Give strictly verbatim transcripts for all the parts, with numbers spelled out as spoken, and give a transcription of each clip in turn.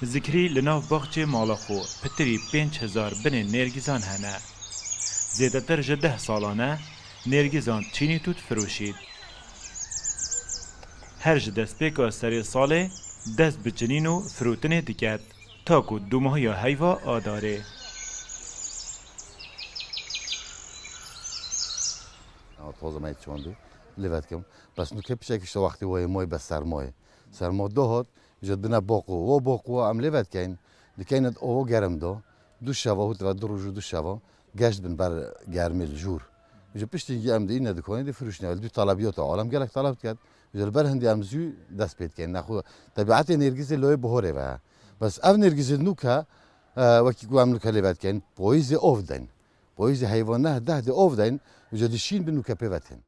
Zikrî li nav baxçê mala xwe pitirî pênc hezar binên nêrgizan hene. Zêdetir ji deh salan e nêrgizan çînît û difiroşît. Her ji destpêka serê salê dest bi çinîn û firotinê diket, ta ku dûmahiya heyva adarê. Ama toz me çondî, lê vedikim. Bes nûke piçek işte wextî wayê moy bes sermoyê. Sermo dohot, ji dine boqu, wo boqu em lê vedikeyn, dikeyn ovo germ do, du şeva hût ve du roj û du şeva, geşt bin ber germê li jûr. Ji piştî em di îne dikonê di firuşne, du talebiyota alem gelek taleb diket. Ji li ber hindî em zû dest pê dikeyn. Nexwe tebiatê nêrgizê loyê bihorê ve. Bes ev nêrgizê nûke, e, wekî ku em nûke lê vedikeyn, poyîzê ov deyn. Poyîzê heyvan neh deh de ov deyn, ji dişîn bin û kepê ve tên.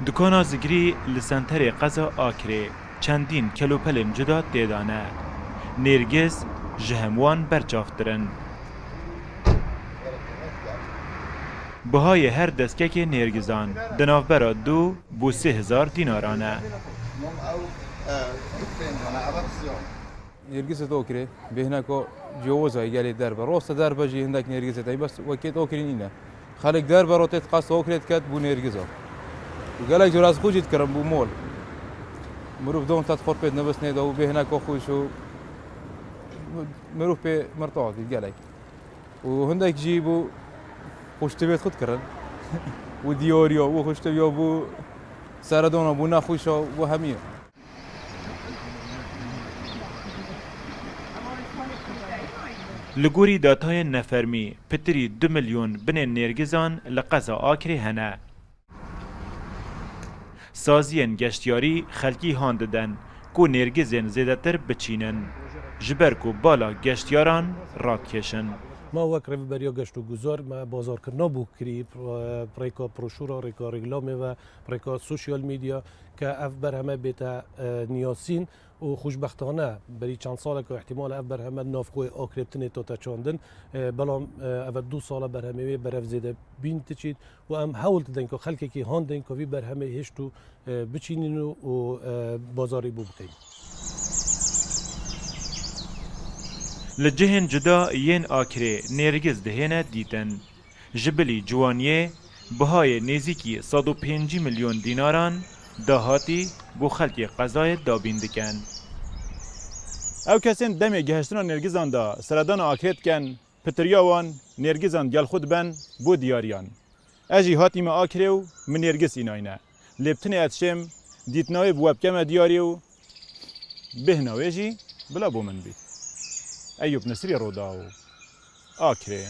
Dukana Zigrî li senterê qeza Akirê çendîn kelopelên cuda tê de ne. Nêrgiz ji hemwan berçavtir in. Bihayê her destkekê nêrgizan di navbera du bo sê hezar dînaran e. Nêrgizê Tokirê bêhneko ciyowozayê gelê derbe. Roste derbe jî hindek nêrgizê tey, bes wekê Tokirî nîne. Xelk derbe ro têt qas Tokirê diket bû nêrgiza. Û gelek cor ez xwe jî dikirim bû mol. Mirov don tet xwe pê dinivistnê de û bêhneko xwe şû mirov pê mirtox dît gelek. Û hindek jî bû xweştivêt xwe dikirin. Û diyoriyo, û xweştiviyo bû seredona, bû nexweşa, bû hemiye. Li gorî datayên nefermî, pitirî du milyon binên nêrgizan li qeza Akrê hene. Saziyên geştyarî xelkî han didin ku nêrgizên zêdetir biçînin, ji ber ku bala geştyaran radikêşin. Ma wek Rêveberiya Geşt û Guzar me bazarkirina bû kirî, bi rêka broşûra, rêka reklamê ve, bi rêka sosyal medya ke ev berheme bête, e, niyasîn û xweşbextane berî çend saleke îhtimal e ev berheme di nav xwe Akrê tinê tote çandin. E, belam, e, ev e du sala berhemê wê berev zêde bîn diçît û em hewl didin ku xelkekî han deyn ku vî berhemê hişt û, e, biçînin û, û, e, bazarî bû bikeyn. Li cihên cuda yên Akrê nêrgiz dihêne dîtin. Ji bilî ciwaniyê bihayê nêzîkî sed û pêncî milyon dînaran dahatî bo xelkê qezayê dabîn dikin. Ew kesên demê gihiştina nêrgizan de seredana Akrê dikin, pitiriya wan nêrgizan digel xwe diben bo diyariyan. Ez jî hatîme Akrê û min nêrgiz înayne. Lê bi tinê ez şêm, dîtina wê bi we bikeme diyarî û bêhna wê jî bila bo min bî. Eyûp Nisrî, Rodaw, Akrê.